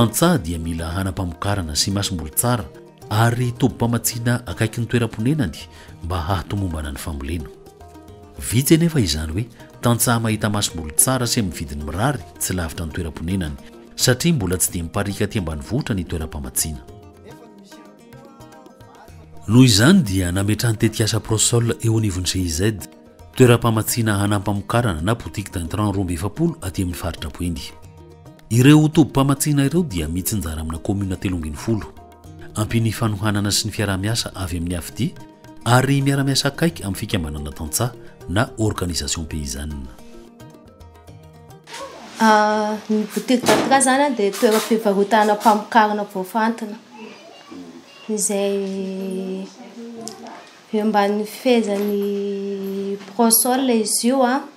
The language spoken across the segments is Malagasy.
tantsaha dia mila hanam-pamokarana sy masomboly tsara ary tobim-pamatsiana akaiky ny toeram-ponenany mba hahatomombana ny fambolena. Vitsy anefa izany hoe tantsaha mahita masomboly tsara sy amin'ny vidiny mirary tsy lavitra ny toeram-ponenany satria mbola tsy dia mipariaka aty ambanivohitra ny toeram-pamatsiana. Noho izany dia nametrahan'ny tetikasa Prosol eo anivon'ny GIZ, toeram-pamatsiana hanam-pamokarana na boutique d'intrant 42 aty amin'ny faritra Boeny. Ireo tobim-pamatsiana ireo dia mitsinjara amina kaominina 13. Ampian'ny fanohanana sy ny fiaraha-miasa avy amin'ny AFDI ary miara-miasa akaiky amin'ny fikambanana tantsaha na organisation paysanne. Ny boutique d'entrée zany dia toeram-pivarotana mpamokarana voafantina izay eo ambanin'ny fehezan'ny Prosol izy io an,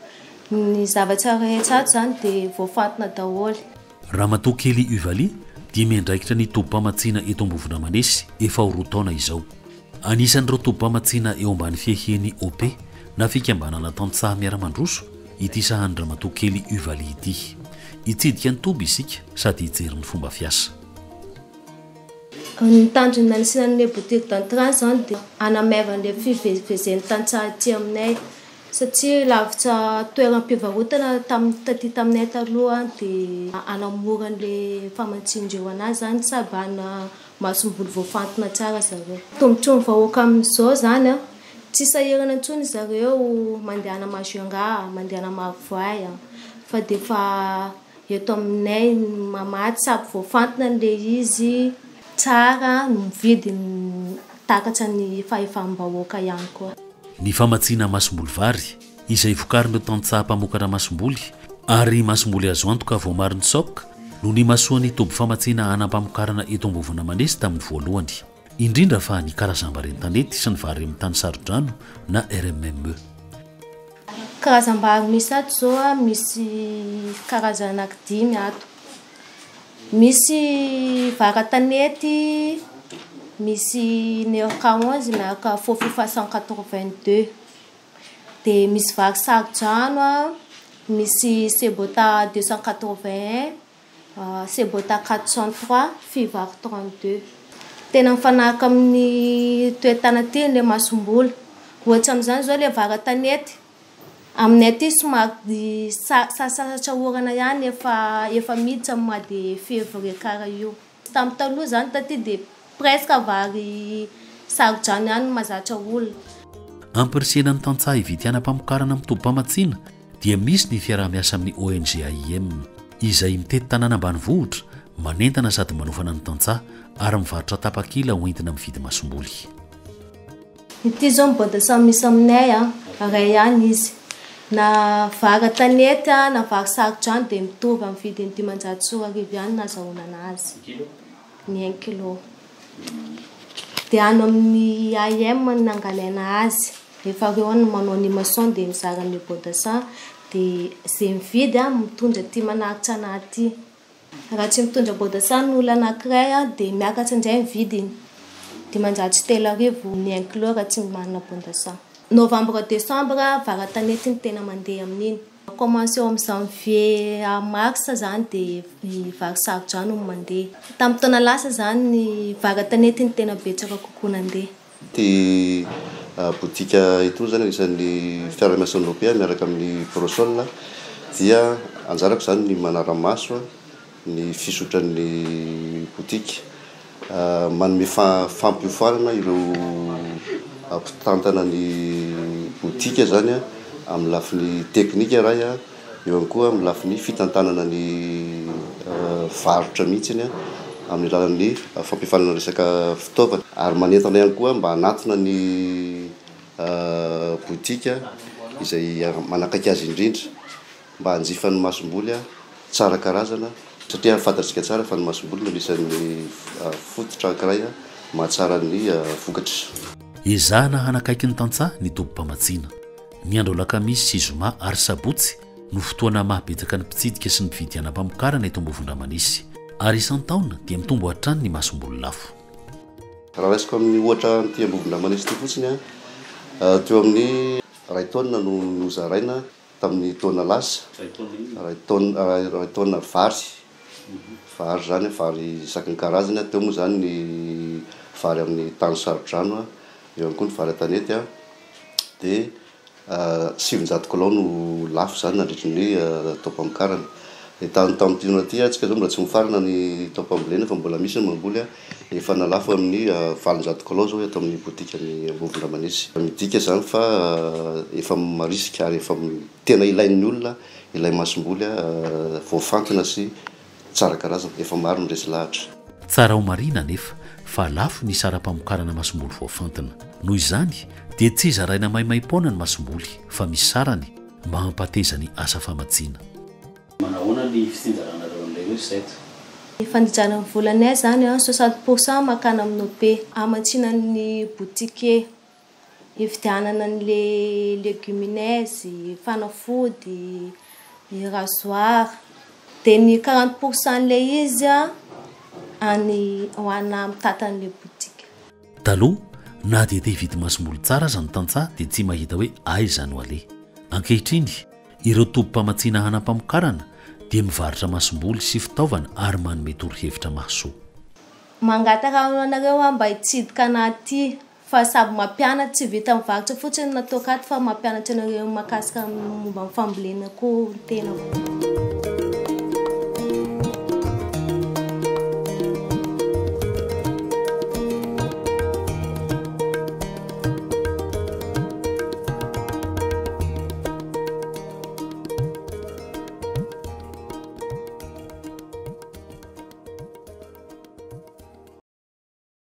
ny zavatra rehetra ato zany dia voafantina daholo. Ramatoa Kelly Uvali dia miandraikitra ny tobim-pamatsiana eto Ambovondramanesy efa ho roa taona izao. Anisan'ireo tobim-pamatsiana eo ambany fiahian'ny OP na fikambanana tantsaha miara-mandroso ity sahanin-dRamatoa Kelly Uvali ity. Hitsidika ny toby isika sady hijery ny fomba fiasa. Ny tanjona nasiana an'ilay boutique d'entrée izany dia hanamaivana ilay fivezivezen'ny tantsaha aty aminay satria lavitra toeram-pivarotana tamin'ny taty taminay taloha dia hanamora an'ilay famatsian-dreo anazy izany sady hana masomboly voafantina tsara zareo. Tombontsoan'ny vahoaka amin'izao izany an, tsy sahirana intsony zareo mandeha any Majunga, mandeha any Marovoay fa dia efa eto aminay mamatsy sady voafantina ilay izy, tsara no mividy takatra ny fahefam-bahoaka ihany koa. Ny famatsiana masomboly vary, izay vokarin'ireo tantsaha mpamokatra masomboly, ary masomboly azo antoka voamarin'ny Soc, no nimasoan'ny toby famatsiana hanam-pamokarana eto Ambovonamanesy tamin'ny voalohany. Indrindra fa ny karazam-bary an-tanety sy ny vary amin'ny tany saro-drano na RMME. Karazam-bary misy ato izao a, misy karazana anankidimy ato. Misy vary an-tanety, misy Nerka onze miaraka Fofifa 182. Dia misy vary saro-drano a, misy Sebota 281, Sebota 403, Fivary 32. Tena mifanaraka amin'ny toe-tany aty ilay masomboly. Ohatra amin'izany izao ilay vary an-tanety, aminay aty somary sasasatra orana ihany efa efa miditra amin'ny mois de février karaha io. Tamin'ny taloha izany taty dia presque vary saro-drano ihany no mahazatra olona. Ampirisihina ny tantsaha hividy hanam-pamokarana amin'ny tobim-pamatsiana dia misy ny fiaraha-miasa amin'ny ONG AIM, izay mitety tanàna ambanivohitra, manentana sady manofana ny tantsaha ary mivarotra tapakila ho entina mividy masomboly. Ity izao ny boîte samy misy aminay a, iray ihany izy. Na vary an-tanety na vary saro-drano dia mitovy amin'ny vidiny 2500 ihany no azahoana anazy. Ny un kilo. Dia any amin'ny AIM no nangalaina azy. Rehefa avy eo no manao animation dia mizara an'io boîte dia izay mividy mitondra aty manaritra anahy aty. Raha tsy mitondra boîte ny olona anankiray dia miakatra indray ny vidiny. 305 ny un kilo raha tsy manana boîte. Novembre décembre vary an-tanety no tena mandeha amin'iny. Commence eo amin'ny janvier à mars izany dia ny vary saro-drano no mandeha. Tamin'ny taona lasa izany ny vary an-tanety no tena betsaka kokoa nandeha. Ity boutique itony izany anisan'ny fiaraha-miasan'ny OPA miaraka amin'ny Prosol dia anjarako izany ny manara-maso ny fizotran'ny boutique, manome fampiofanana ireo mpitantana ny boutique izany amin'ny lafiny teknika iray, eo ihany koa amin'ny lafiny fitantanana ny varotra mihitsy amin'ny alalan'ny fampiofanana resaka fitaovana ary manentana ihany koa mba hanatona ny boutique izay manakaiky azy indrindra mba hanjifa ny masomboly tsara karazana satria fantatsika tsara fa ny masomboly no anisan'ny fototra anankiray mahatsara ny vokatra. Ezahana hanakaiky ny tantsaha ny tobim-pamatsiana. Ny andro alakamisy sy zoma ary sabotsy no fotoana maha betsaka ny mpitsidika sy ny mpividy anam-pamokarana eto Ambovondramanisy. Ary isan-taona dia mitombo hatrany ny masomboly lafo. Raha raisiko amin'ny ohatra an'ity Ambovondramanisy ity fotsiny, teo amin'ny iray taonina no nozaraina tamin'ny taona lasa, iray taonina, iray taonina vary. Vary izany, vary isaky ny karazany, teo moa izany ny vary amin'ny tany saro-drano, eo ihany koa ny vary an-tanety dia 900 kilao no lafo izany nandritry ny taom-pamokarana. Dia tamin'ny tamin'ity taona ity, tsika izao mbola tsy mifarana ny taom-pambolena fa mbola misy ny mamboly, efa nalafo amin'ny 800 kilao izao eto amin'ny botikan'ny Ambovondramanesy. Midika izany fa efa marisika ary efa tena ilain'ny olona ilay masomboly voafantina sy tsara karazana, efa maro ny resy lahatra. Tsara ho marihina anefa fa lafo ny saram-pamokarana masomboly voafantina. Noho izany dia tsy zaraina maimaim-poana ny masomboly fa misy sarany mba hampateza ny asa famatsiana. Manahoana ny fitsinjaranareo an'ilay hoe recette? Ny fandijanan'ny volanay izany an, 60 pourcent makana amin'ny OP, hamatsiana ny boutique. Hividianana an'le légumineuses, fanafody, ny rasoir. Dia ny 40 pourcent an'ilay izy an, any ho ana mitantan'ilay boutique. Taloha, na dia te hividy masomboly tsara aza ny tantsaha dia tsy mahita hoe aiza no aleha. Ankehitriny, ireo tobim-pamatsiana hanam-pamokarana dia mivarotra masomboly sy fitaovana ary manome torohevitra mahasoa. Mangataka anareo aho mba hitsidika anah aty fa sady mampianatra, tsy vita mivarotra fotsiny no ataoko ato fa mampianatra anareo mahakasika momba ny fambolena koa ny tenako.